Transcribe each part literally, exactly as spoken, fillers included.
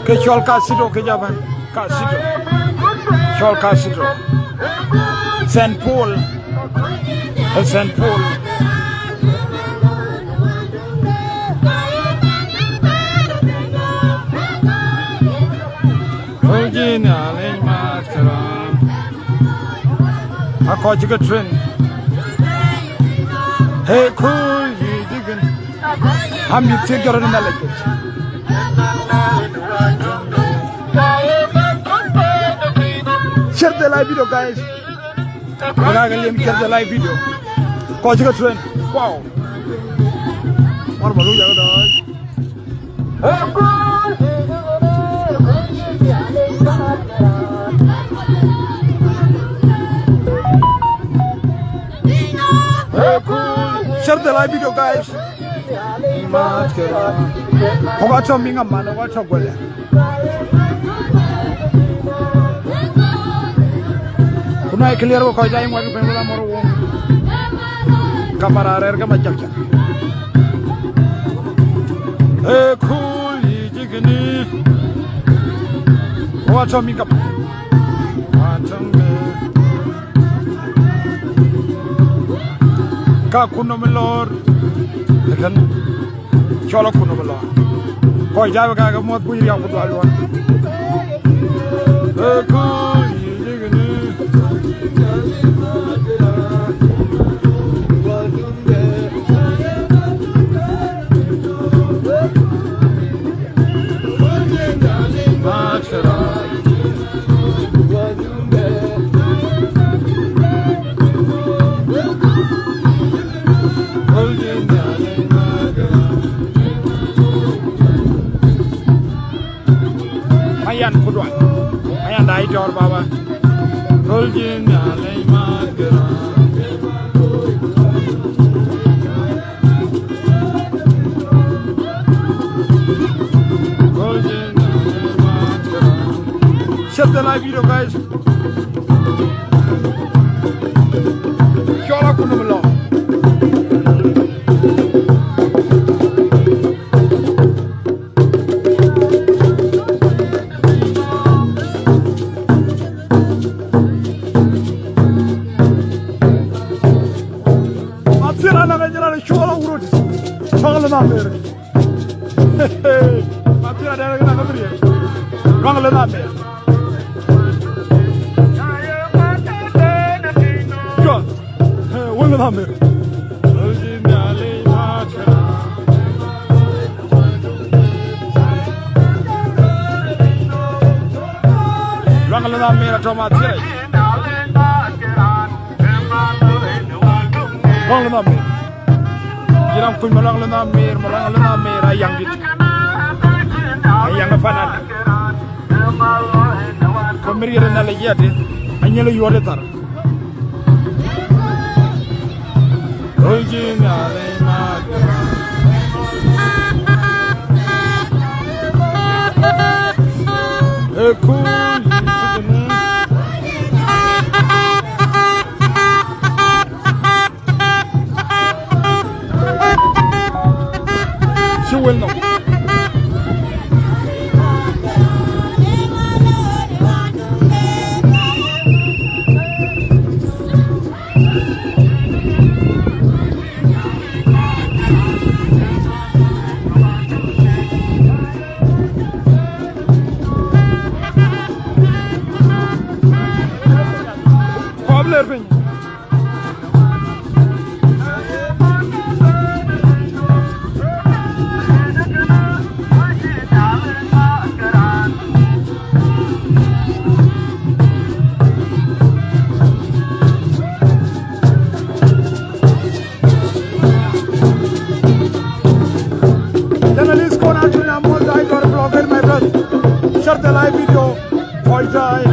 Ke cɔl Casito ke jɔ bɛ̈n. Casito. Cɔl Casito. Saint Paul. Ee Saint Paul. Original in Matkara. Akɔc cï ke train. Hey, cool, you digging? Am yï thiëk jɔt rɔt ë Nhialic pec. Share the live video, guys. Wala ke liɛm share the live video. Kɔc cï ke train. Wow. War ba lu ya dɔc. Share the live video, guys. Ɣok atɔ̈ miŋ aman, ɣok atɔ̈ guɛlɛ. Ku na ye clear, ɣok kɔc daai ŋuɔt piny wala mɔr wok. Kamera rɛɛr ke ma cak cak. Ee, cool, yï jikini. Ɣok atɔ̈ miŋ kap. Atɔ̈ miŋ. Ka kun nɔm lɔɔr. Ëkën. Cɔl akun nɔm lɔɔr. Kɔc daai wek ka ke muɔ̈th buny riau ku dual luɔn. Ee, cool, yï jikini. Mayan kuduan. Mayan dai jɔr baba. Rol jin ya lei ma kira. Rol jin ya lei ma kira. Share the live video, guys. Cɔl akun nɔm lɔɔr. Mathiɛl anɔŋ ë jël an cɔl awurot. Cɔl ë Mamer. Mathiɛl adɛ̈ kë na ke bï riëëc. Luaŋ ë Mamer. Cɔl. Ee, wël ë Mamer. Luaŋ ë Mamer atɔ̈ Mathiɛl. Luaŋ ë Mamer. Yïn raan kuc Maluaŋ ë Mamer, Maluaŋ ë Mamer, ayaŋ dït. Ayaŋ ë fanan. Ku mïr yïn Nhialic yadï, anyël yuɔ̈t ë thar. Rol jin ya lei ma kira. Ee, cool, yï jikini. Cï wël nɔm. Kɔp lɛɛr piny. Journalist, kɔn atun amol dai dɔr blogger, my friend. Share the live video. Kɔc daai.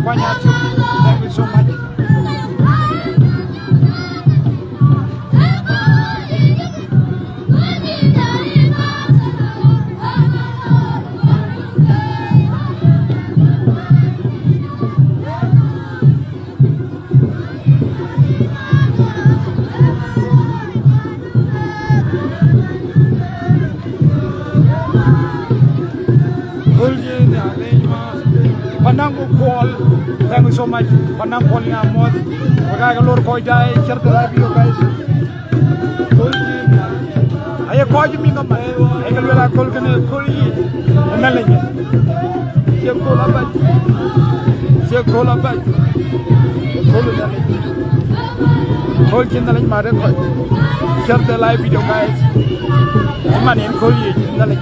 Kuany Atïk, thank you so much. Kööl cï Nhialic ma Panam ku Kuɔl, thank you so much. Panam Kuɔl, nya muɔ̈th. Wek aa ke lor kɔc daai, share the live video, guys. Kööl cï Nhialic. Aye kɔc mïth kaman, aye ke luel aköl kënë, kööl yï Nhialic. Cie kööl abac. Cie kööl abac. Kööl Nhialic. Kööl cï Nhialic mat ë kɔc. Share the live video, guys. Cï man yen kööl yï Nhialic.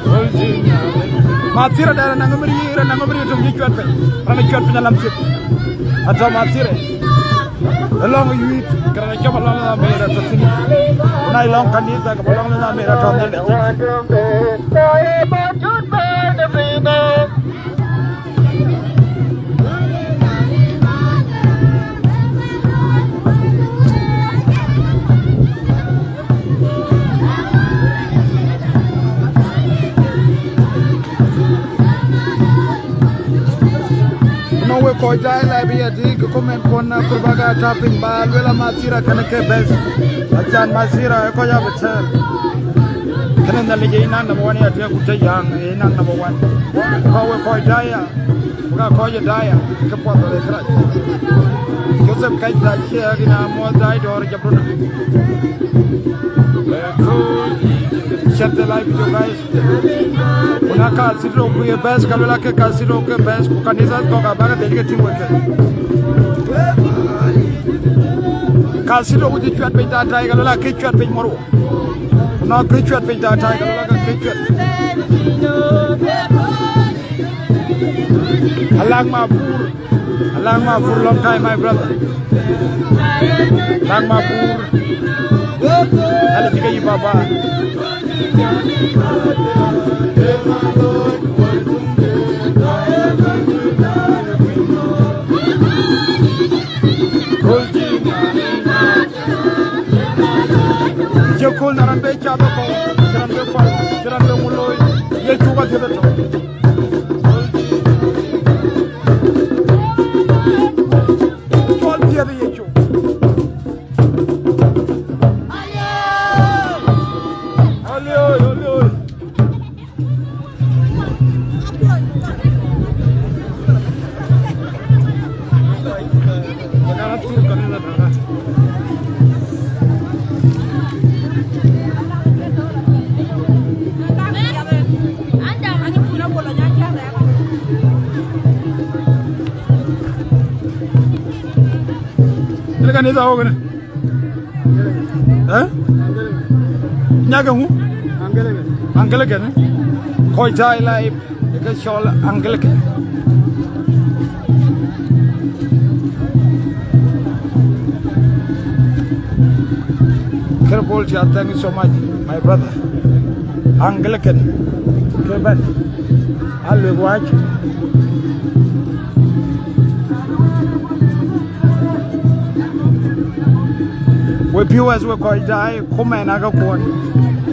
Kööl cï Nhialic. Mathira dɛ raan aŋö bï riëëc, raan aŋö bï riëëc töŋ cï cuɛt piny. Raan cuɛt piny alam thiëk. Atɔ̈ Mathira. Ë lɔŋ yuit, kërɛn cɔm alɔŋ la mera tɔ̈ thïn. Na ë lɔŋ kanitha, ke bä lɔŋ la mera tɔ̈ Nhialic. Nɔŋ wek kɔc daai la bï ya dï ke comment kɔn na kur bä ka tap piny ba luel a Mathira kënë ke best. Acan Mathira ë kɔc abï tɛ̈ɛ̈r. Kënë Nhialic ë naŋ number one ya tueŋ ku tɔ yäŋ ë naŋ number one. Kɔc wek kɔc daai ya, ku ka kɔc ë daai ya, ke puɔth rɔt ë kërac. Joseph Kɛc daai ciɛɛk ina muɔth daai dɔ̈ɔ̈r jabuna. Share the live video, guys. Kuna Cathedral ku ye best, ka luel ake Cathedral ke best, ku kanitha kɔ̈k abä ke dhil ke tïŋ wek ke. Cathedral ku cï cuɛt piny thatai, ka luel ake cuɛt piny mɔ̈r wo. Ku na ke cuɛt piny thatai, ka luel ake ke cuɛt. Alaŋ Mabur. Alaŋ Mabur, long time, my brother. Alaŋ Mabur. Ala jika yi baba. Kööl cï. Jekol na ran be cath ë kɔ̈u, cï ran be kual, cï ran be ŋu looi, ye cuk adhiëth ëtök. Cɔl dhiëth ye cuk. Alioi, alioi. Ile kanitha wok ne. Eh? Nyake ŋu? Anglican. Anglican, eh? Kɔc tääu live, ë ke cɔl Anglican. Kërë Paul Tia, thank you so much, my brother. Anglican. Ke bɛ̈n. Alëk wac. We viewers, we kɔc daai, comment aka kuɔn.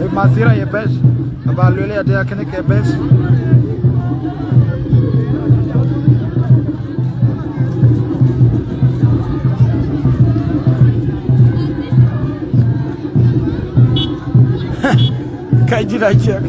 Ë Mathira ye best. Aba luel ya dia kënë ke best. Ka dït aciɛk.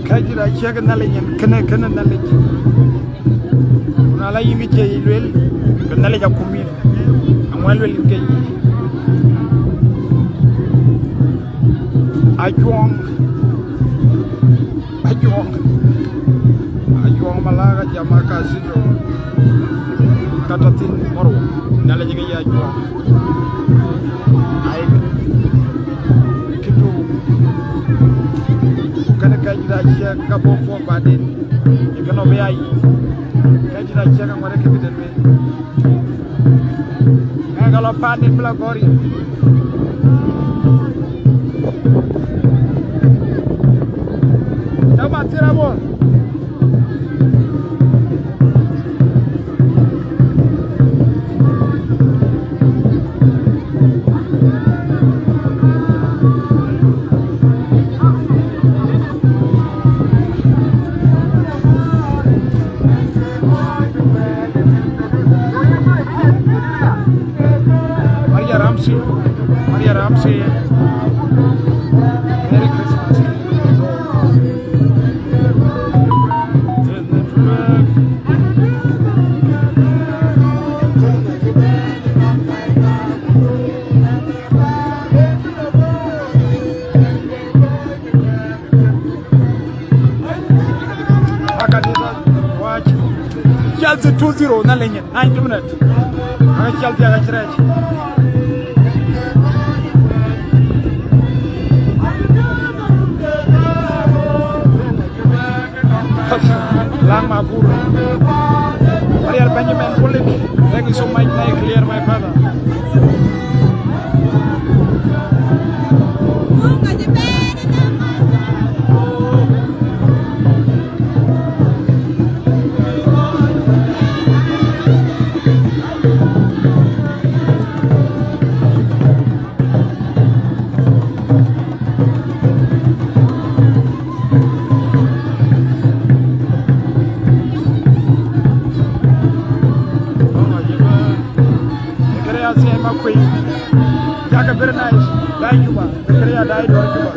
Ka dït aciɛk Nhialic yen kënë, kënë Nhialic. Ku na la yïn kë cie yï luel, ke Nhialic akum yïn. Aŋuɛ̈n luel yïn ke yï. Ajuɔŋ. Ajuɔŋ. Ajuɔŋ Malak ajam aka Cathedral. Ka tɔ̈ thïn Moro. Nhialic ke ye Ajuɔŋ. Ai. Këdu. Kënë ka dït aciɛk. Abɔ̈ puɔ̈k baden, ye kë nɔm bï ya yic. Ka cïn aciëk aŋuɔt ë kë bï den wei. Ŋɛk alɔ paan den bï la gɔ̈ɔ̈r ye. Cä man thïn abɔ̈. Maria Ramsey. Maria Ramsey. Merry Christmas. Aka dït wac. Chelsea two zero, na lenyen, ninety minute. Aka Chelsea aka cï rɛɛc. Lang Magur. Marial Benjamin Bulik. Thank you so much, my clear, my brother. Kërë ya thiëëc Makuëi. Jakë very nice. Dai Juba. Kërë ya dai dɔ̈ɔ̈r Juba.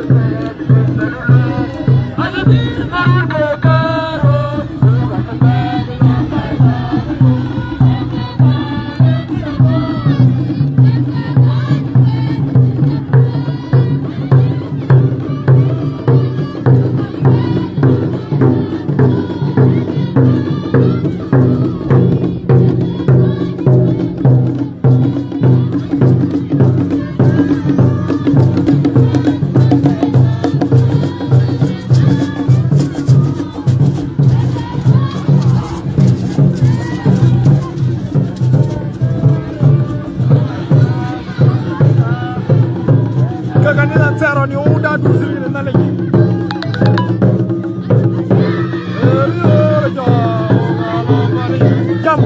Ke kanitha thɛɛr ɣɔn ye wunda dur thïn në Nhialic. Jam.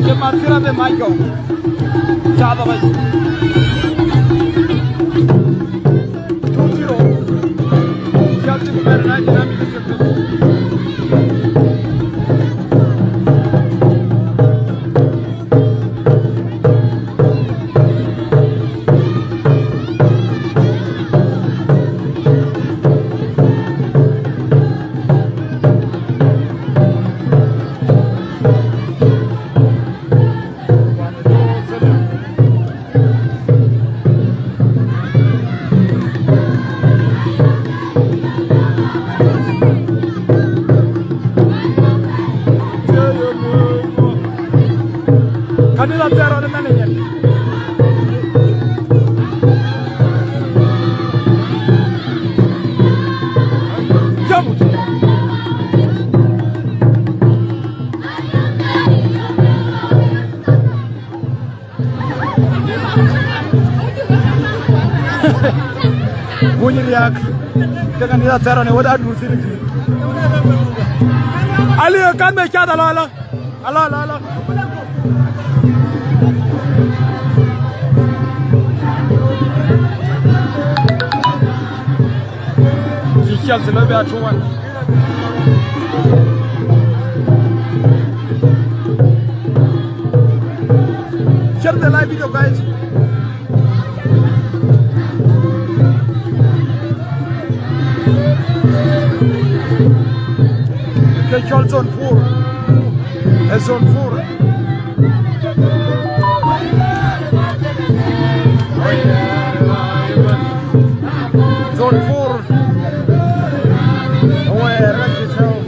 Ke mathira be ma jɔŋ. Ca ba ba. Two zero. Chelsea ku Man United, na mi ke Kanitha thɛɛr ɣɔn ë Nhialic yen. Jam. Buny riak. Ke kanitha thɛɛr ɣɔn ë wët adur thïn. Ali kan be cath alɔ, alɔ. Alɔ, alɔ, alɔ. Cï Chelsea lɔ bï a two one. Share the live video, guys. Ke cɔl zone four. Ë zone four. Zone four. Where I get out.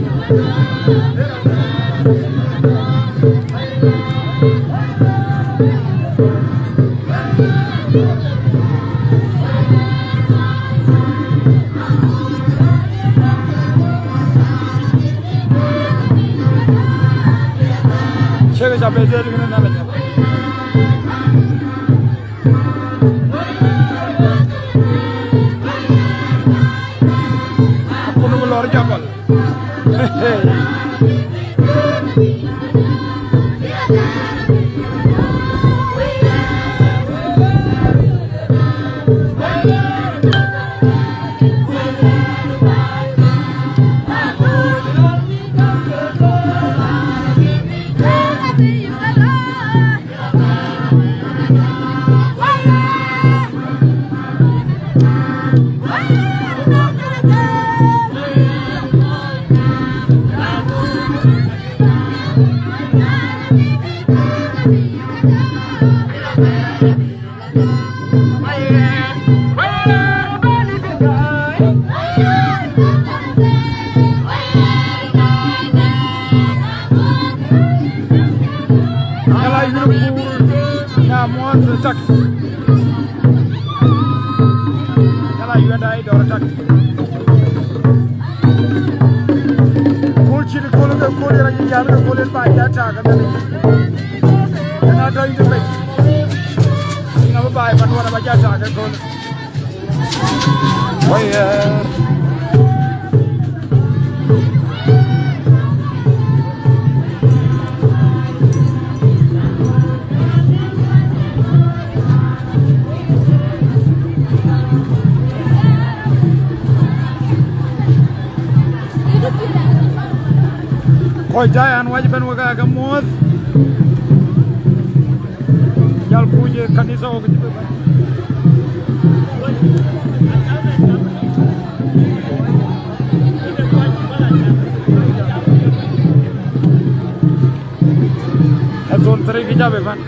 Cï ke ca bɛ̈n dhël kën ënɔɔnë. Akun bï lɔɔr jabal. Hey, hey. Yala yïn kuur na muɔ̈th tak. Yala yuɛ̈nda ë dɔ̈ɔ̈r tak. Kööl cït kööl ke kööl ë rac jäl ke kööl ë ba jäl tak ëmɛn. Ëna tɔ̈ yïn pec. Yïn abï baai pan wän aba jäl tak ë kööl. Wëë. Kɔc daai an wac ëbɛ̈n wek aa ke muɔ̈th. Jal kuc ë kanitha wok cï bï bɛ̈n. Ë zone three kï jabë bɛ̈n.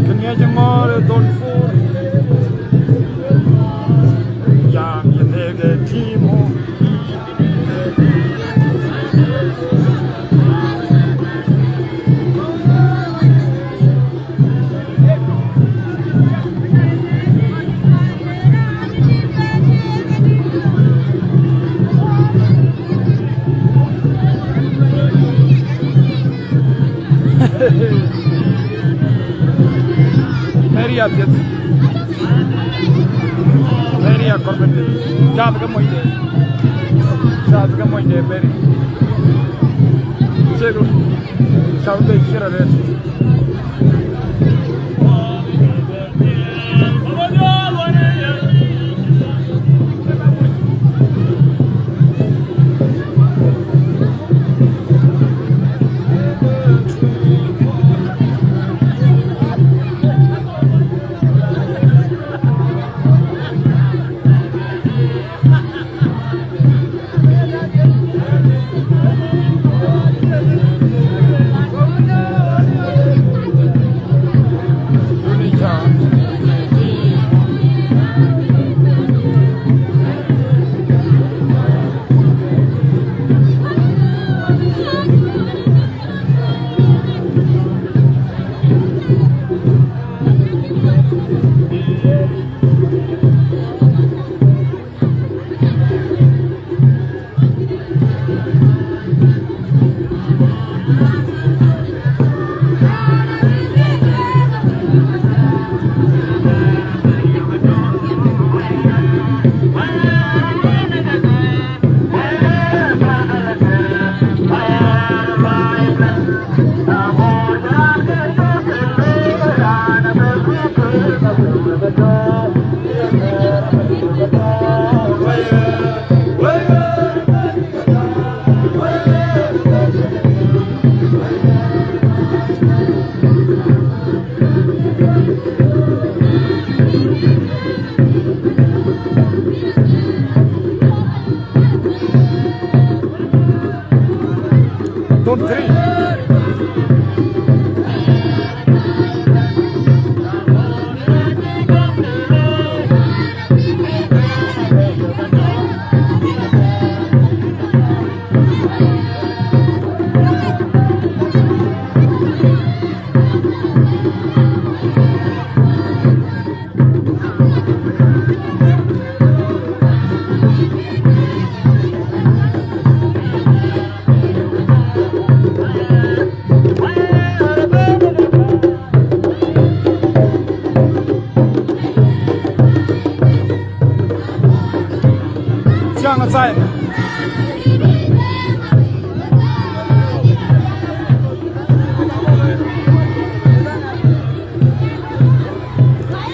Kë ŋiɛc ŋɔ̈ɔ̈r ë zone four. Jam yï thek ë timo. Mary apiɛth. Mary akɔr bɛ̈n. Cath ke monyde. Cath ke monyde Mary. Cek. Cath ke cï rɔt rɛ̈t. Zone three. Kaŋ asai.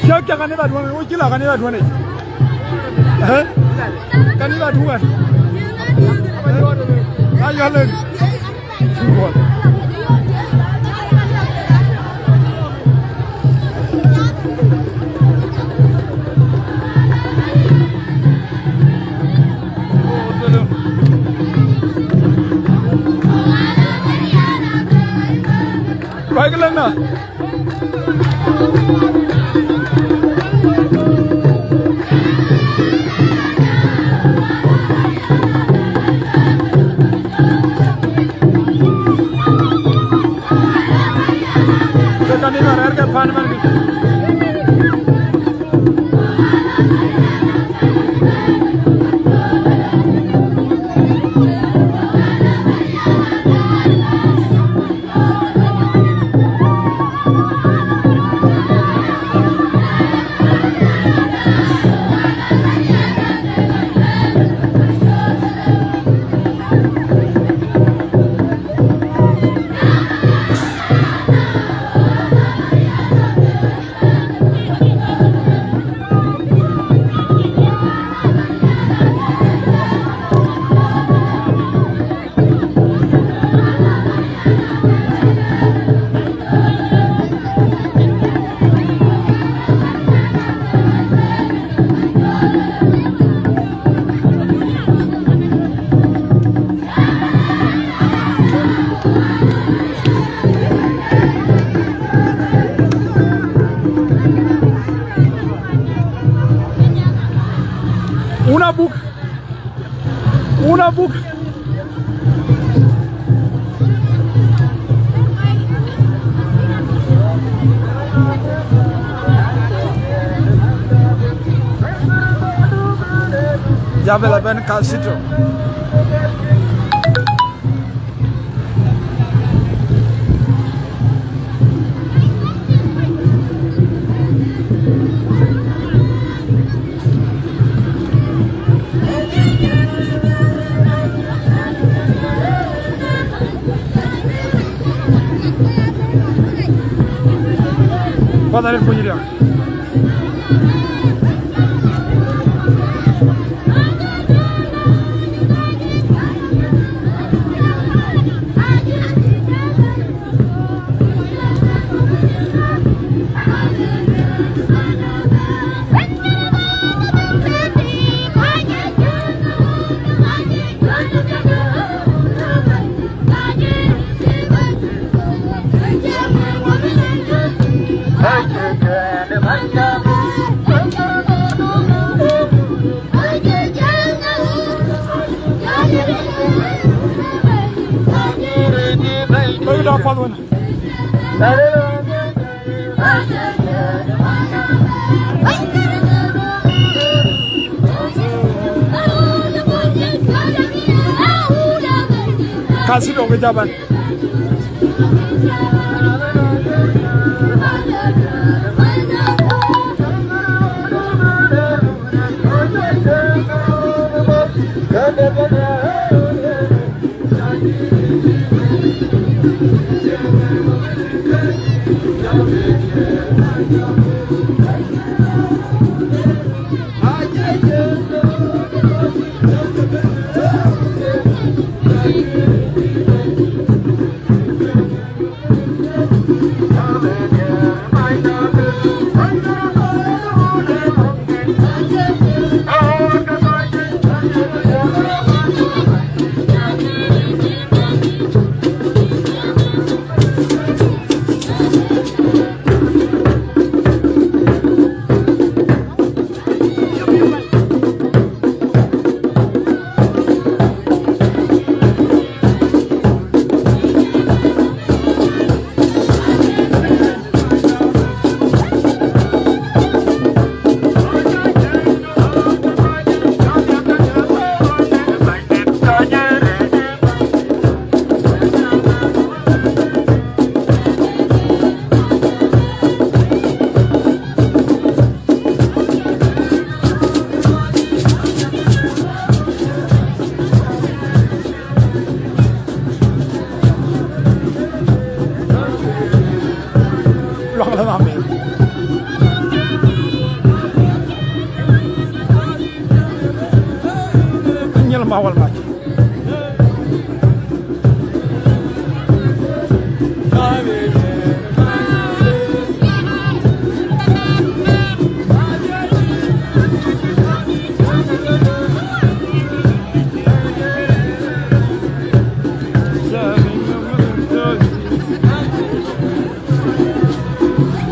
Siap ca kanitha duɔ̈n, wo cï la kanitha duɔ̈n. Eh? Kanitha duɔ̈n. Ayɔl en. Bak lëŋ na. Ke kanitha rɛ̈ɛ̈r ke paan man. Wun abuk. Wun abuk. Jabel abɛ̈n Calcito. Kuath arëët kuny riäk. Look at that father one. Calcito ke jaban. Awal mac.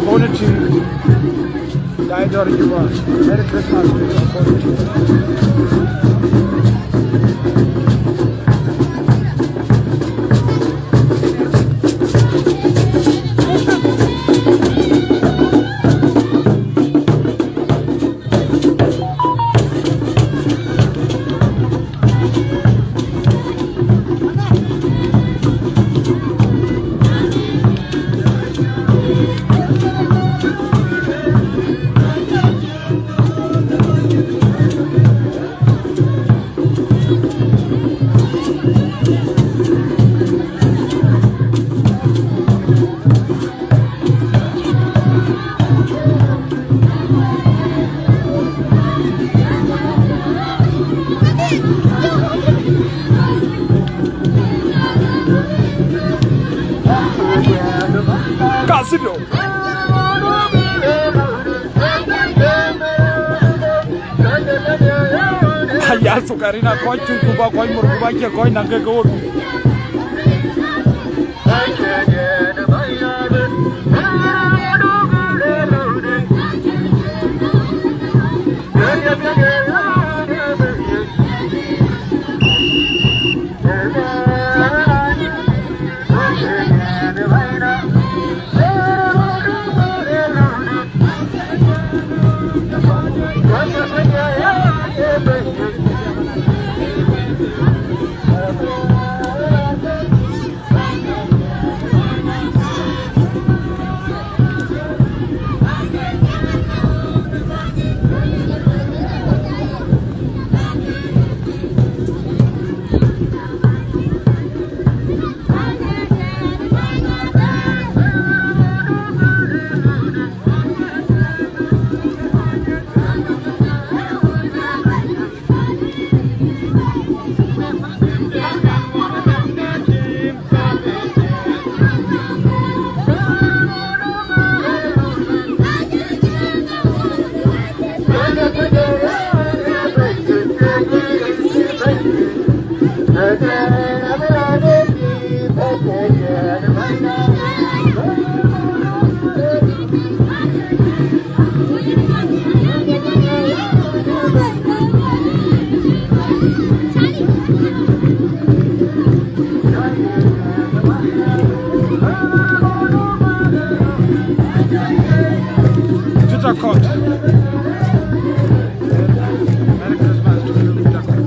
Kony tïŋ, jai dɔ̈ɔ̈r Juba. Merry Christmas to you all. Kasido. Ayal sukarina kɔc tui ku ba kɔc mor ku ba cie kɔc naŋ ke ke wot. Peter Court. Merry Christmas to you, Peter Court.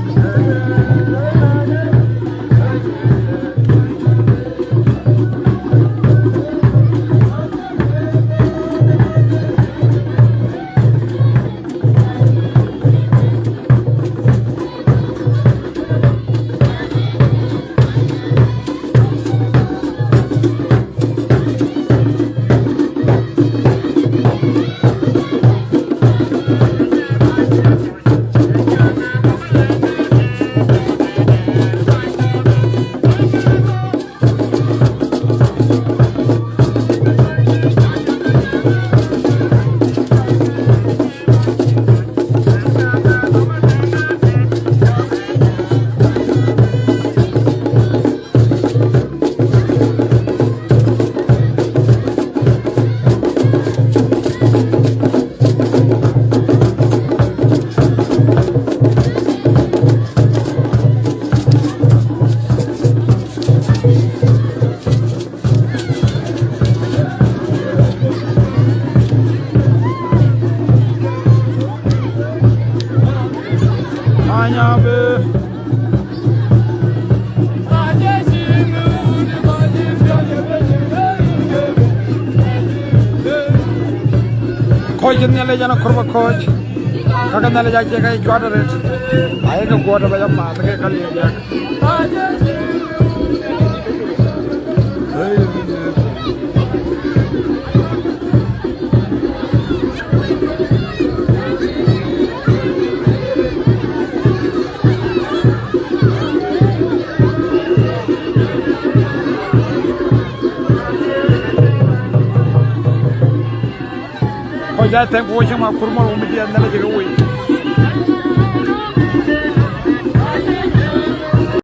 Anyabe. Kɔc cï Nhialic an, akɔɔr ba kɔc, ka ke Nhialic acie ka ye cuat arëët, ayek guɔ̈t aba ya maath ke ka liep yak. Thank you for watching my Kurmar Media, Nhialic ke wei.